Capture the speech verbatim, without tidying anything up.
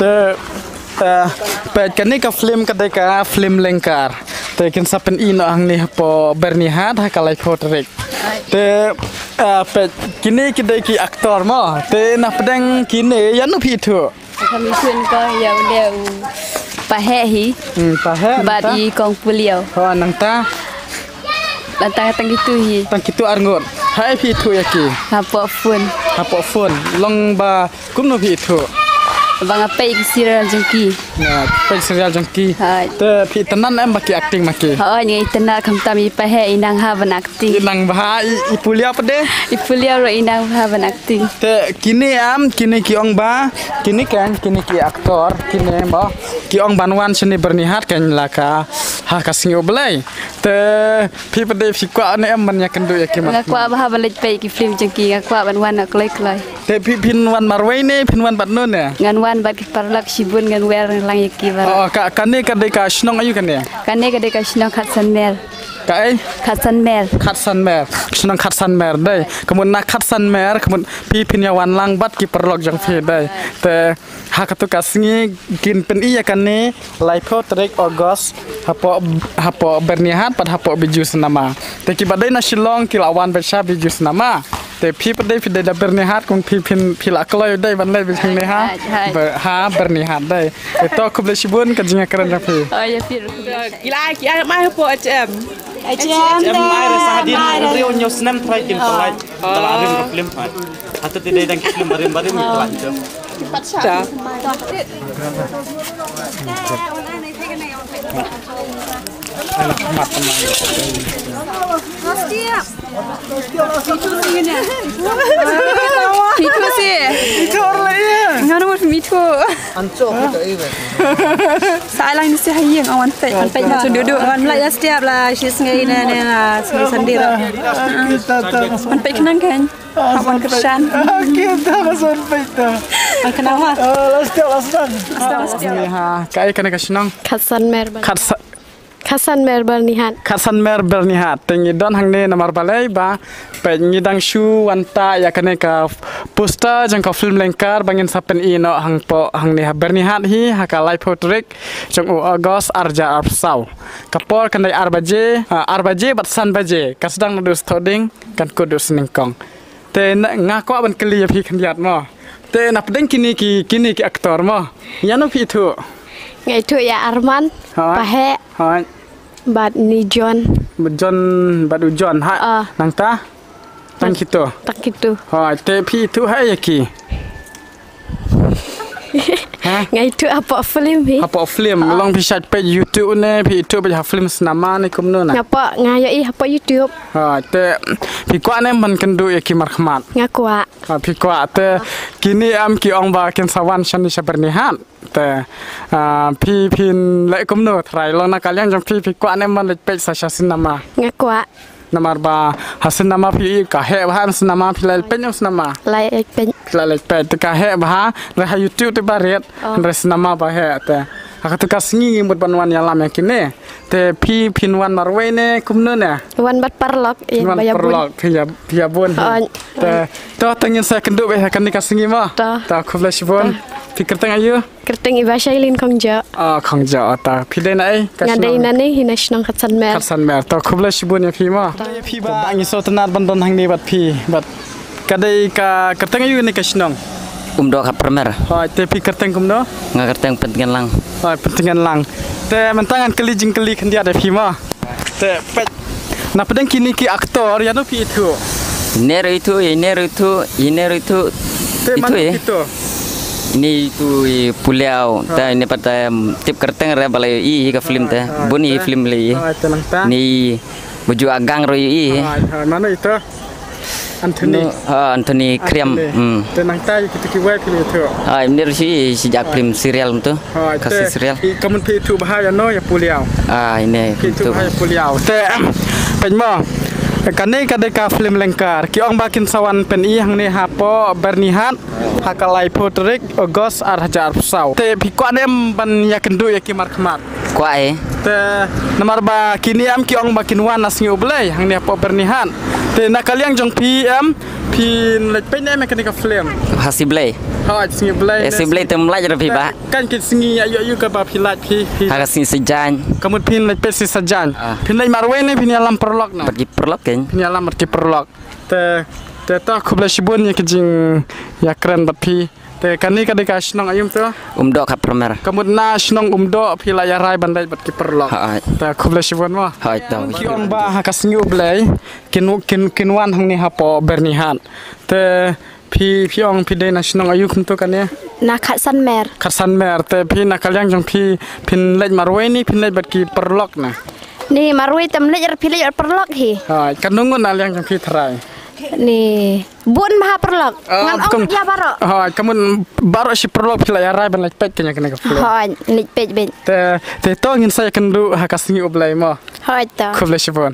Te, eh, peit kane ka film ka dei ka film Lyngkar. Te kin sa pyni noh hangne hapoh Byrnihat ha ka laiphew tarik. Te, eh, peit kine ki dei ki actor mo. Te na pdeng kine ïano phi ithuh? Kami tun ko ïa u dei u Paheh hi. Hmm, Paheh. Bad nangta? I Kong Puliau. Ho, nangta? Nangta tang kitu hi. Tang kitu arngut. Haei phi ithuh ïa ki? Hapoh phone. Hapoh phone. Long ba kumno phi ithuh? Ba nga peit ki serial jong ki. Nga peit serial jong ki. Hai. Te phi itynnad em ba ki acting ma ki? Hooid, nga itynnad khamtam i Paheh i nang bha ban acting. I nang bha, i, i Puliau pat de? I Puliau ruh i nang bha ban acting. Te kine em, kine ki ong ba, kine kan, kine ki actor, kine mo, ki ong ban wan shane Byrnihat kan la ka, ha ka sngi U Blei. Te phi pat de phi kwah ne em ban ïakynduh ïa ki ma? Nga kwah bha ban leit peit ki film jong ki, nga kwah ban wan noh kloi kloi. Te phi phin wan marwei ne, phin wan bad no ne? Ngan wan bad ki paralok shibun, ngan wer lang ïa ki baroh. Oh, ka, kane ka dei ka shnong aïu kane? Kane ka dei ka shnong Khatsanmer. Kaei? Khatsanmer. Khatsanmer. Shnong Khatsanmer dei. Ka mut na Khatsanmer, ka mut phi phin ïa wan lang bad ki paralok jong phi dei. Te ha katu ka sngi kin pyni ïa kane laiphew tarik August hapoh, hapoh Byrnihat bad hapoh Bijou Cinema. Te kiba dei na Shillong ki la wan beit sha Bijou Cinema. Te phi pat dei phi dei da Byrnihat, kong phi phin phi la kloi dei ban leit beit hangne ha. Hai, hai. Ber-, ha Byrnihat dei. Te to khublei shibun ka jingïakren jong phi. Oh, ïa phi ruh. Ki la, ki ai mai hapoh H M. H M, ai re sa hadien hynriew hynñiew snem trai kin pynlait. Ba la rim ka film pat. Hato te dei dang film barim barim kin pynlait tu. Phi ithuh si. Ithuh la ïa. Nga ruh phi ithuh. Sa ai lang ni si ha ïing, awan peit, awan peit na tu duduk. Awan mlai ïa setiap la shi sngi ne, ne la sngi sandi ruh. Awan peit khnang kan. Awan kyrshan. Kita ka son peit ta. Awan khnang ma. Ah, la setiap la setiap. Setiap, setiap. Ni ha, kaei kane ka shnong? Khatsanmer. Khatsa- Khatsanmer Byrnihat. Khatsanmer Byrnihat. Te ngi don hangne namar balei ba peit ngi dang shu wan tah ïa kane ka poster jong ka film Lyngkar ba ngin sa pyni noh hangpoh hangne ha Byrnihat hi ha ka laiphew tarik jong u August arhajar arphew saw. Ka por kan dei ar baje, ah, ar baje bad san baje. Ka sdang naduh shatei ding kan kut duh sha nyngkong. Te na, nga kwah ban kylli ïa phi khyndiat mo. Te na pdeng kine ki, kine ki actor mo, ïano phi ithuh? Nga ithuh ïa Arman, hooid, Paheh, hooid, bad ni John. Bad John, bad u John ha. Ah. Nangta? Tang kito. Tang kito. Hooid, te phi ithuh ha ïa ki? Ha? Nga ithuh hapoh film hi. Hapoh film. Ah. Long phi shait peit YouTube ne, phi ithuh peit ha film cinema ne kumno na? Nga peit, nga ïohi hapoh YouTube. Ha, te phi kwah ne ban kynduh ïa ki markhmat? Nga kwah. Ha, phi kwah te kine em ki ong ba kin sa wan shane sha Byrnihat. Te, ah, phi phin leh kumno trai long na ka liang jong phi, phi kwah ne ban leit peit sa sha cinema? Nga kwah. Namar ba ha cinema phi ïohi ka heh bha, ha cinema phi la leit peit ne em cinema? La leit peit. Phi la leit peit te ka heh bha, hynrei ha YouTube te ba rit, oh, hynrei cinema ba heh te. Ha katu ka sngi ngi mut ban wan ïalam ïa kine. Te phi phin wan marwei ne kumno ne? Wan bad paralok, ïa, wan ba ïa bun. Paralok, phi ïa, phi ïa bun hi. Oh. Te, to, te ngin sa kynduh beit ha kane ka sngi mo. To. To, khublei shibun. To. Phi kyrteng aïu? Kyrteng i Bashailin Khongjo. Ah, Khongjo, ta. Phi dei na ei? Ka shnong? Nga dei na ne, hi na shnong Khatsanmer. Khatsanmer. To, khublei shibun ïa phi mo. To. Phi ba ngi sngewtynnat ban don hangne bad phi, bad ka dei ka kyrteng aïu ne ka shnong? Umdoh Khatsanmer. Hooid, te phi kyrteng kumno? Nga kyrteng Pyntngen Lang. Hooid, Pyntngen Lang. Te mynta ngan kylli jingkylli khyndiat ïa phi mo. Te peit. Na pdeng kine ki actor, ïano phi ithuh? Ine ruh ithuh, ine ruh ithuh, ine ruh ithuh. Te mano ithuh, eh? Ithuh? Ine ithuh i Puliau, ha, te ine pat, em, tip kyrteng re ba la ïohi hi ka film te. Ha, ha, bun hi te film la ïohi. Ha, te nangta? Ine i Buju Agang ruh ïohi hi. Ha, ha, mano ithuh? Anthony. No, ha, Anthony Kriam. Anthony. Hmm. Te nangta ïa kitu kiwei phi la ithuh? Ha, ine ruh shi, shi jak film serial kumtu. Hooid, Khasi te serial. I, ka mut phi ithuh bha ïano, ïa Puliau? Ah, ine, phi ithuh bha ïa Puliau. Te, em, peit mo. Kane ka dei ka film Lengkar. Ki ong ba kin sa wan pyni hangne hapoh Byrnihat ha ka laiphew tarik August ar hajar arphew saw. Te phi kwah ne em ban ïakynduh ïa ki markhmat? Kwah eh. Te namar ba kine em ki ong ba kin wan ha sngi U Blei hangne hapoh Byrnihat. Te na ka liang jong phi em, phin leit peit ne em ïa kane ka film? Ha sngi Blei. Ha sngi Blei. Eh, sngi Blei te ym lait ruh phi ba. Kan kin sngi ïa ïoh ïoh kaba phi lait phi phi. Ha ka sngi Saitjaiñ. Ka mut phin leit peit sngi Saitjaiñ. Ah. Phin leit marwei ne phin ïalam paralok na? Bad ki paralok kein. Phin ïalam bad ki paralok. Te te to khublei shibun ïa ki jingïakren bad phi. Te kane ka dei ka shnong aïu to? Umdoh Khatphra Mer. Ka mut na shnong Umdoh phi la ïarai ban leit bad ki paralok. Hai. Te khublei shibun mo. Hai to. Ki ong ba ha ka sngi U Blei kin kin kin wan hangne hapoh Byrnihat. Te phi phi ong phi dei na shnong aïu kumto kane? Na Khatsan Mer. Khatsan Mer, te phi na ka liang jong phi phin leit marwei ne phin leit bad ki paralok na? Ni marwei te ym leit ruh phi leit bad paralok hi. Hai, kan nungut na liang jong phi trai? Ni bun bha paralok. Ah, ngan ong kum ïa baroh. Hai, ka mut baroh shi paralok phi la ïarai ban leit peit kane kane ka film. Hai, leit peit peit. Te te to ngin sa ïakynduh ha ka sngi U Blei mo. Hai to. Khublei shibun.